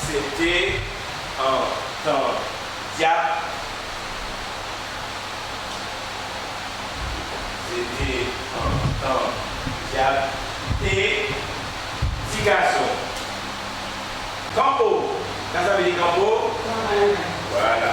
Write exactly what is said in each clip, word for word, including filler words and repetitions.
Sété an tan dyab. Sété an tan dyab té ti gason. Kanpo. Sa, sa vlé di kanpo ? Vwala.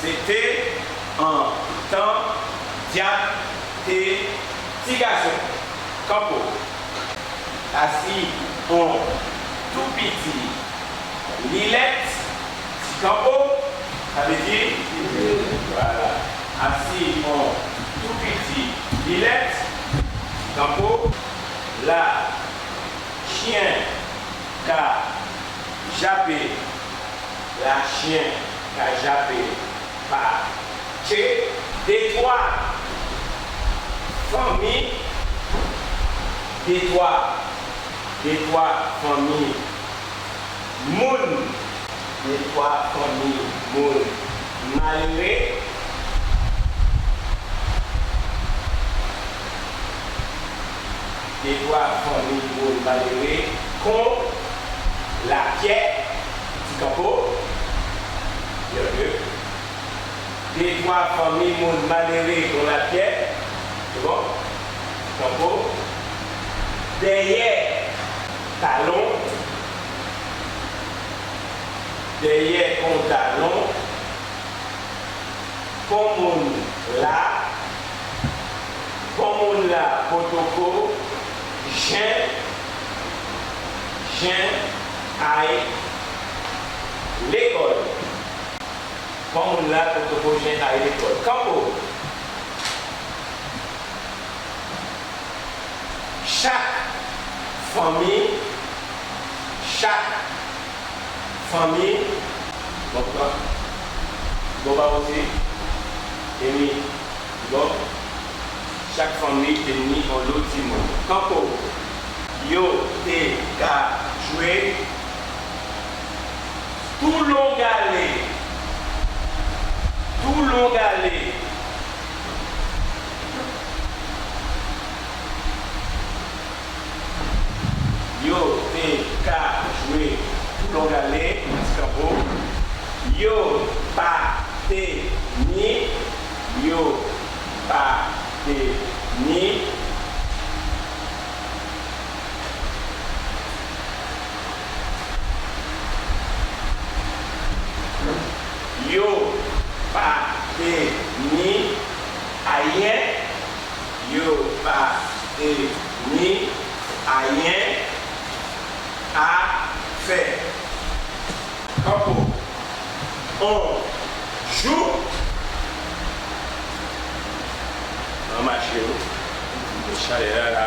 Sété an tan dyab té ti gason. Kanpo. Asi on tou piti lilèt ti kanpo. Sa vlé di ? Vwala. Asi on tou piti lilèt ti kanpo. La chyen ka japé. La chyen ka japé pa tjé. Détwa fanmi, détwa, détwa fanmi moun, détwa fanmi moun maléré. Détwa fanmi moun maléré kon lapyè ti kanpo. Bien, bien. Détwa fanmi moun maléré kon lapyè. Sé bon ? Ti kanpo. Dèyè talon. Dèyè kon talon. Kon moun-la, kon moun-la potoko jen, jen ay lékòl. Kon moun-la potoko jen ay lékòl. Kanpo. Chak fanmi, chak fanmi, bon, bon, pa osi, té ni, bon, chak fanmi té ni onlo timoun. Kanpo, yo té ka jwé toulongalé, toulongalé. Yo té ka jwé toulongalé, ti kanpo. Yo pa té ni, yo pa té ni. Yo pa té ni ayen, yo pa té ni ayen a fè. Kanpo. On jou. An maché, wi. Chalè-a la.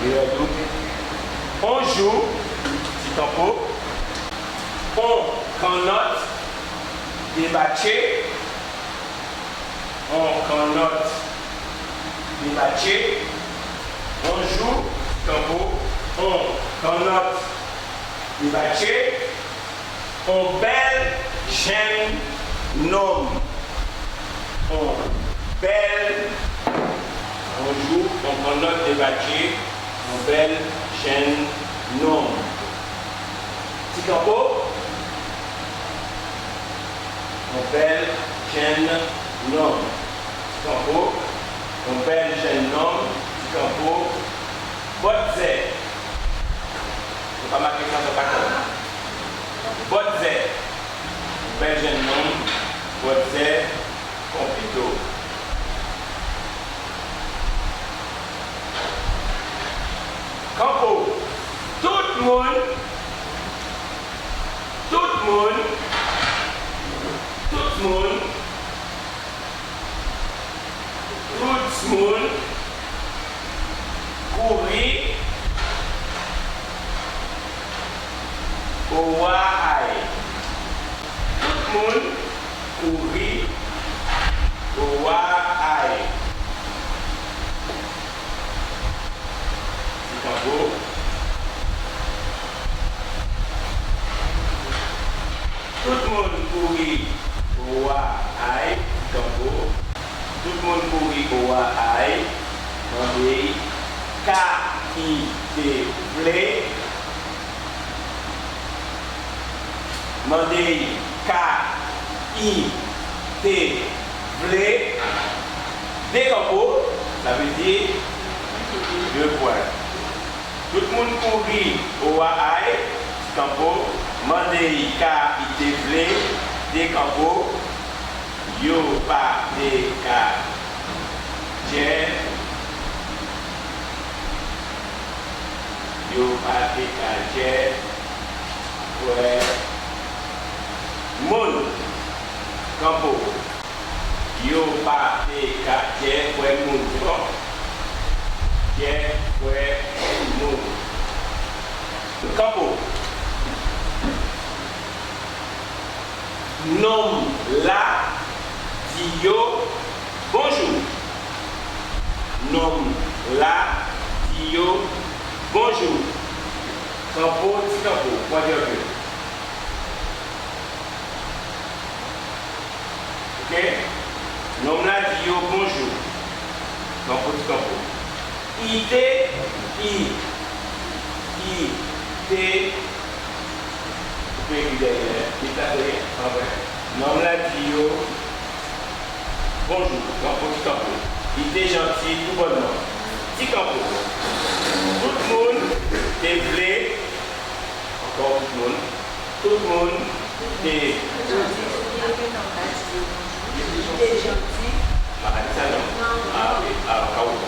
Li rèd, wi. On jou, ti kanpo. On kannòt débatjé. On kannòt débatjé. On jou, kanpo. On kannòt débatjé. On bèl jenn nonm. On bèl, on jou, on kannòt débatjé, on bèl jenn nonm. Ti kanpo. On bèl jenn nonm. Ti kanpo. On bèl jenn nonm. Ti kanpo. Bòtzè. Yo pa maké sa, sa pa konn. Bòtzè. Bèl jenn nonm. Bòtzè. Konpito. Kanpo. Tout moun. Tout moun. Tout moun. Tout moun kouri owa a'y. Tout moun kouri owa a'y. Ti kanpo. Tout moun kouri owa a'y, kanpo. Tout moun kouri owa a'y, mandé'y ka i té vlé. Mandé'y ka i té vlé. Dé kanpo, sa vé di dé pwen. Tout moun kouri owa a'y, ti kanpo, mandé'y ka i té vlé, dé kanpo, yo pa té ka djè, yo pa té ka djè, wè, moun, kanpo. Yo pa té ka djè kwè moun. Djè kwè moun. Kanpo. Nonm-la di yo bonjou. Nonm-la di yo bonjou. Kanpo, ti kanpo, pwen djè. Oké? Nonm-la di yo bonjou. Kanpo, ti kanpo. I té, i, i té. Ou pé ékri dèyè, i té, an vré. Nonm-la di yo bonjou. Kanpo, ti kanpo. I té janti toubònman. Ti kanpo. Tout moun té vlé Ankò tout moun. Tout moun té... Té janti. Té janti. Ma pa di sa, non? Non. Ah, oké. Ah, pardon.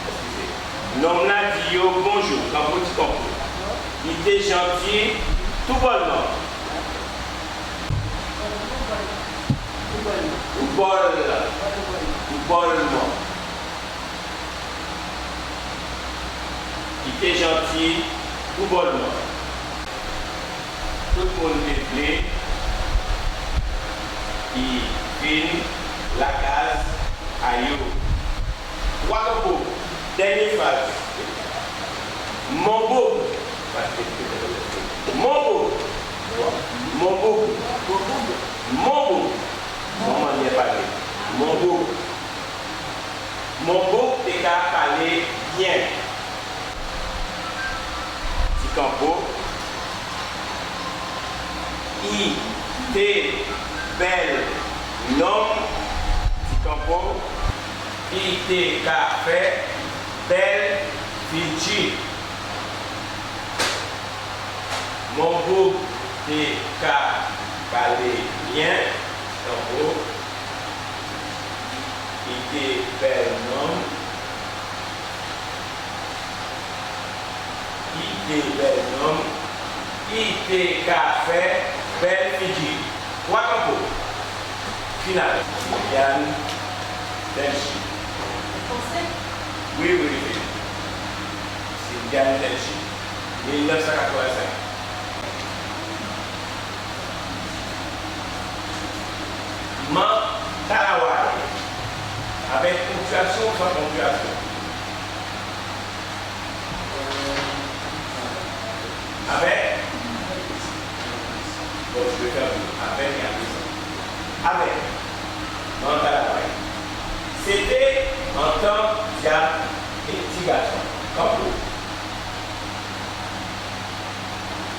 Eskizé. Nonm-la di yo bonjou. Kanpo ti kanpo. I té janti toubònman. Toubòl. Toubòlman. I té janti toubòlman. Tout moun té vlé i vin lakaz a yo. Twa kanpo. Dènyé fraz. Mon boug. Mon boug. Mon boug. Mon boug. Mon manniè palé. Mon boug. Mon boug té ka palé byen. Ti kanpo. I té bèl nonm. Ti kanpo. I té ka fè bèl fidji. Mon boug té ka palé byen. Ti kanpo. I té bèl nonm. I té bèl nonm. I té ka fè bèl fidji. Twa kanpo. Final. Silviane Telchi. Fransé? Wi, wi, wi. Silviane Telchi. Mil nèf san katrèvensenk. Man Talaway. Avèk ponctuation ou sans ponctuation? Avèk? Bon, je vais faire avec et après ça. Avèk. Man Talaway. Sété an tan dyab é ti gason. Kanpo.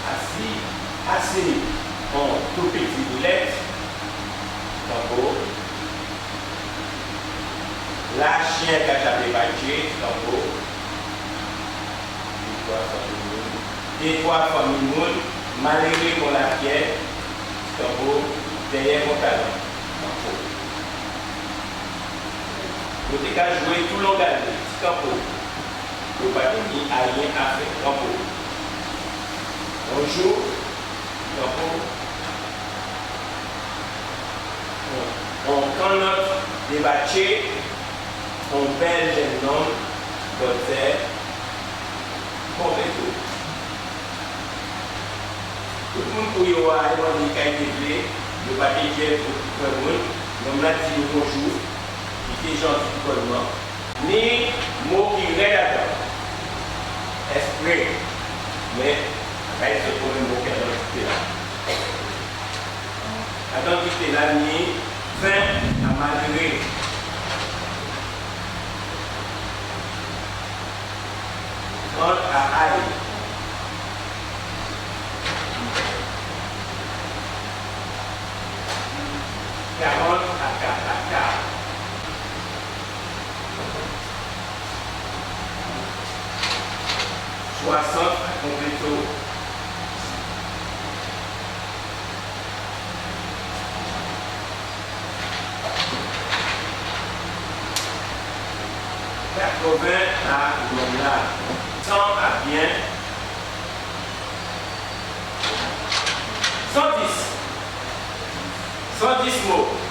Asi, asi on tou piti boulèt, kanpo. La chien ka japé patjé, kanpo. Dé twa fanmi moun, dé twa fanmi moun maléré kon lapyè, kanpo, dèyè Fontalan, kanpo. Yo té ka jwé toulongalé, ti kanpo. Yo pa té ni ayen a fè, kanpo. On jou, kanpo, on, on kannòt débatjé, on bèl jenn nonm, dòt sè, bon rézo. Tout moun kouri owa a'y, mandé'y ka i té vlé, yo pa té djè pou, pou pran moun. Nonm-la di yo bonjou, i té janti toubònman. Ni mo ki rèd adan. Èsprè. Mé, pa ègzanp, pou menm mo ki adan dikté-la. Adan dikté-la, ni fen a maléré. Pran a ay. Swasant a konplété. Katrèven a Londra. San a byen. San dis. San dis mo.